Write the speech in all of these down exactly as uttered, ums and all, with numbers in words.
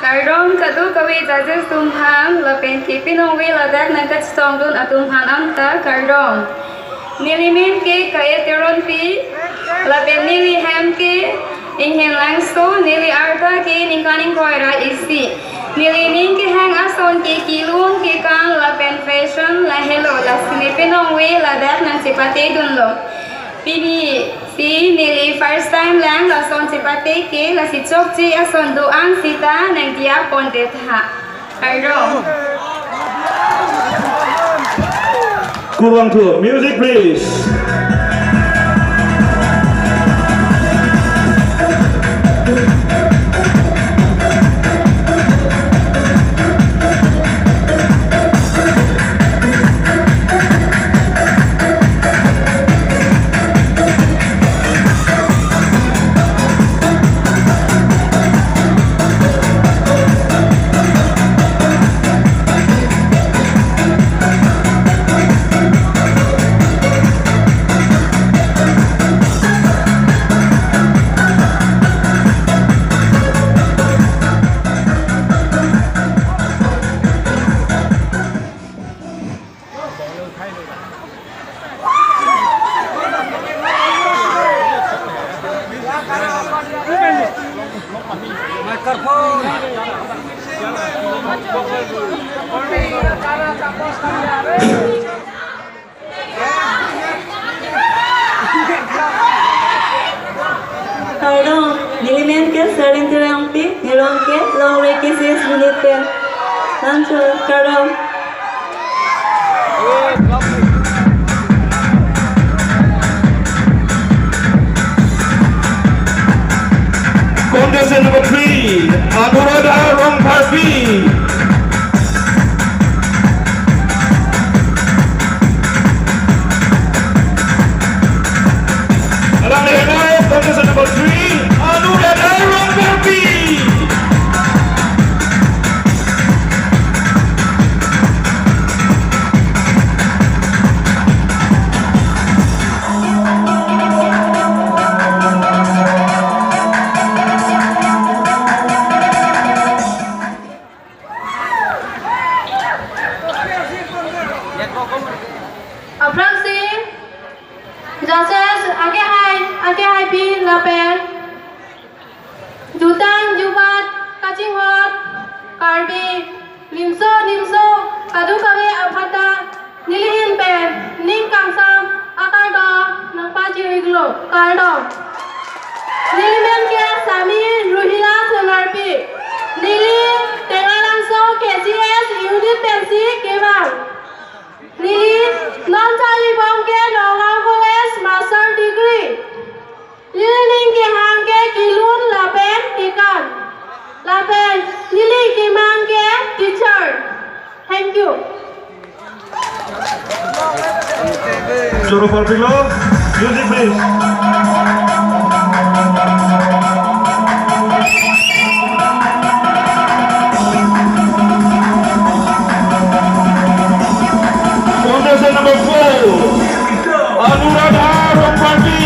Kardom kadokave judges atum aphan lapen kepi nangve ladak nangkachetongdun atum aphan anta kardom. Neli men ke K A Teronpi, lapen neli hem ke Inghen Langso, neli arta ke ningkan ingkoi ra isi. Neli ning kehang ason ke kelun kekan lapen fashion lahelo, lasi nepi nangve ladak nangchepatedunlo. Pini si neli first time lang lason chepate ke, lasi chokche ason do-an sita nangdiya ponte tha. Kardom. Kurvangthu, music please. Kardom, neli men ke Serlin Terangpi, neli rong ke Longri K C S unit pen. Lancho, kardom. Contestant number three, Anuradha Rongpharpi. Alangli henlo contestant number three, Anuradha Rongpharpi. Aphrangsi judges akehai, akehaipi lapen jutang jubat kachinghon Karbi limso nimso kadokave aphanta neli ahin pen ning kangsam akardom nangpachiriklo, kardom. Neli men ke Sami Ruhila Sonarpi. Neli Tengalangso K C S unit pensi kevang. Neli non charlibom ke Nagaon College master degree. Neli ning kehang ke kelun lapen kekan. Lapen neli kemang ke teacher. Thank you. Choro parpiklo, music please. Contestant number four, Anuradha Rongpharpi.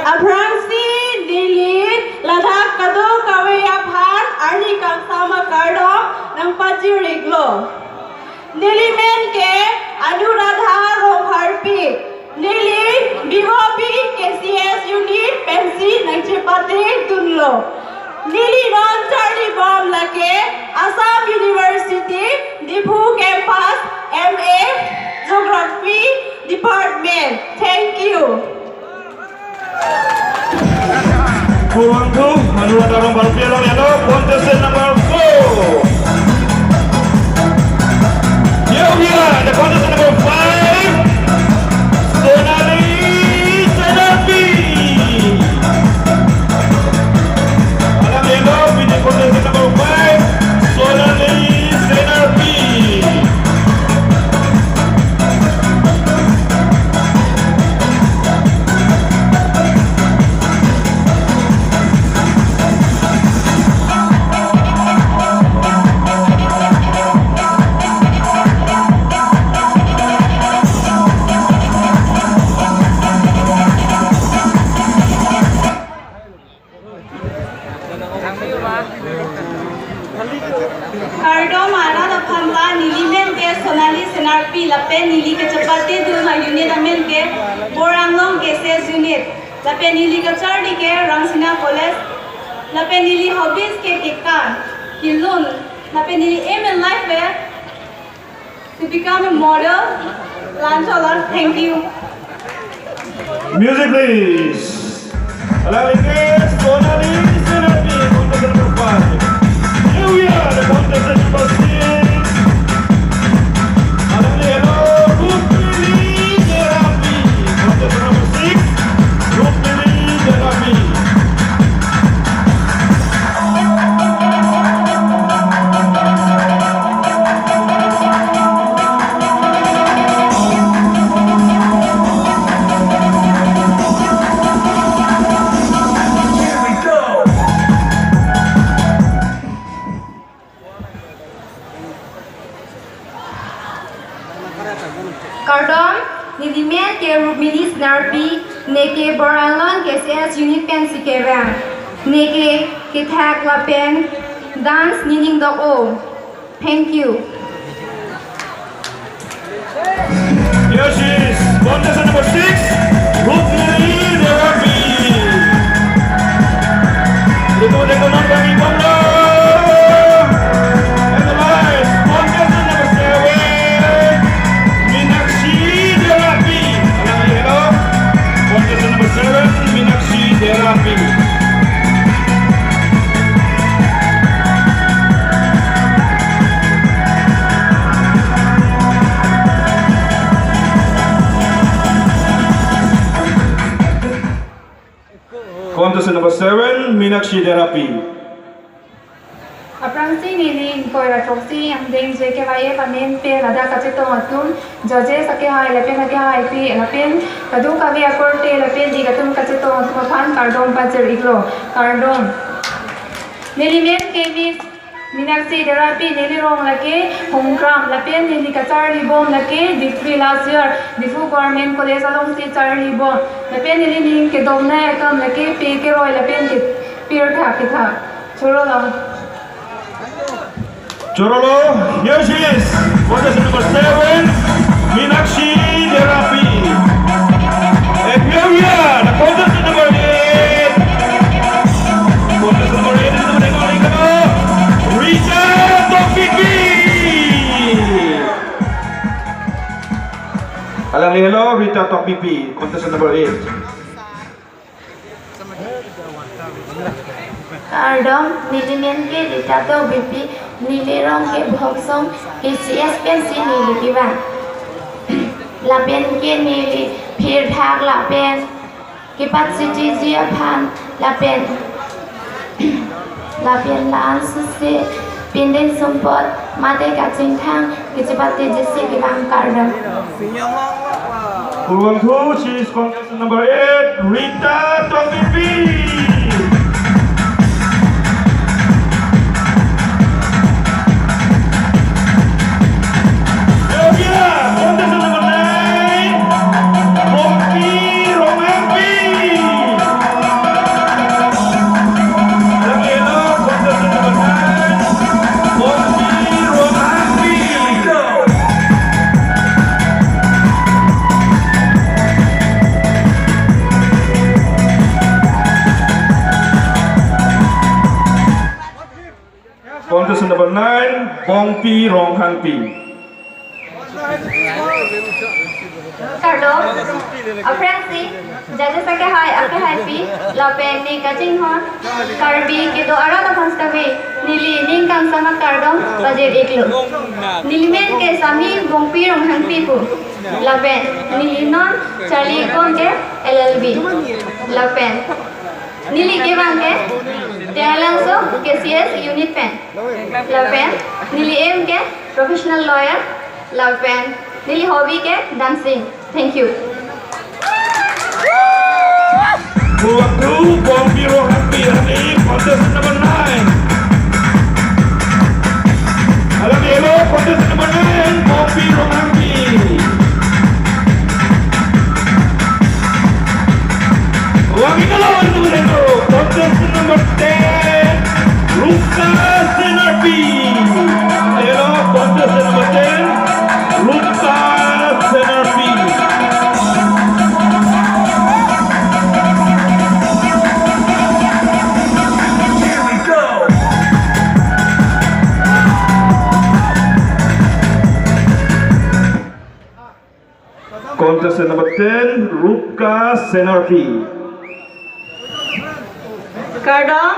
Aphrangsi neli ladak kadokave aphan arni kangsam akardom nangpachiriklo. Neli men ke Anuradha Rongpharpi. Neli B O P K C S unit pensi nangchepatedunlo. Neli non charlibom lake Assam University, Diphu campus, M A Geography Department. Thank you. Kurvangthu, Anuradha Rongpharpi along henlo, contestant number four. Here we are, the contestant number five, Sonali Senapi. Along henlo, B J P Kardom arat aphan ta, neli men ke Sonali Senarpi lapen neli kachepatedun a-unit amen ke Bor Anglong K C S unit. Lapen neli kacharli ke Rangsina College. Lapen neli hobbies ke kekan, kelun. Lapen neli aim in life ke to become a model. Lancholor, thank you. Music, please. Alangli ke Sonali Senarpi, contestant number five. Here we are, the contestant number six. Alangli helo Rukmini Derapi, contestant number six, Rukmini Derapi. Kardom, neli men ke Rukmini Senarpi, neke Bor Anglong K C S unit pensi kevang. Neke kethak lapen dance nening dok-o. Thank you. Here she is, contestant number six, Rukmini Derapi. Itu dia kemar kami bangga. And the last, contestant number seven, Minakshi Derapi. Alangli helo, contestant number seven, Minakshi Derapi. Contestant number seven, Minakshi Derapi. Aphrangsi neli ingkoi ra throksi angdeng J K Y F amen pen ladak kachetong atum, judges akehai lapen akehaipi lapen kadokave akorte lapen dik atum kachetong atum aphan kardom pajir-iklo, kardom. Neli men ke Miss Minakshi Derapi, neli rong lake Hongkram, lapen neli kacharli bom lake Dipri last year, Diphu Government College alongsi charli bom, lapen neli ning kedomnei akam lake pe keroi lapen ke pirtha ketha. Chorolo. Chorolo, here she is, contestant number seven, Minakshi Derapi. And here we are, the contestant number eight. Contestant number eight, Rita Tokbipi. Alangli helo, Rita Tokbipi, contestant number eight. Kardom, neli men ke Rita Tokbipi, neli rong ke Bhoksong, K C S pensi neli kevang. Lapen ke neli phirthak lapen kepachitiji aphan lapen lapen la-an suse pindeng sumpot mate kachingthang kachepatejisi kevang, kardom. Kurvangthu, she is contestant number eight, Rita Tokbipi. Sylvia, contestant number nine, Bongpi Ronghangpi. Sylvia, contestant number nine, Bongpi Ronghangpi. Contestant number nine, Bongpi Ronghangpi. Kardom, aphrangsi judges akehai, akehaipi, lapen ning kachinghon Karbi kedo arat aphan sitame neli ning kangsam akardom pajir-iklo. Neli men ke Sami Bongpi Ronghangpi pu. Lapen neli non charli-ikbom ke L L B. Lapen neli kevang ke Tehalangso K C S unit pen. Lapen neli aim ke professional lawyer. Lapen neli hobby ke dancing. Thank you. Kurvangthu, Bongpi Ronghangpi, alangli contestant number nine. Alangli helo, contestant number nine, Bongpi Ronghangpi. Wangikalo, itu dulu. Contestant number ten, Ruka Senarpi. Contestant number ten, Rupka Senarpi. Kardom,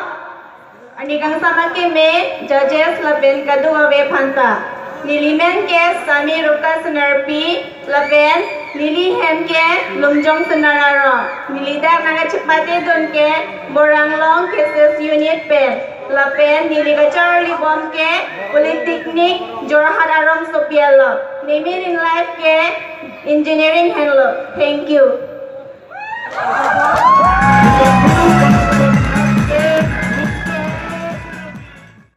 arni kangsam akeme, judges lapen kadokave aphanta. Neli men ke Sami Rupka Senarpi, lapen neli hem ke Lumjong Senar arong. Neli dak nangkachepate dun ke Borang Long K C S unit pen. Lapen neli kacharlibom ke Polytechnic Jorhat arongsopi along. Neli aim in life ke engineering henlo. Thank you.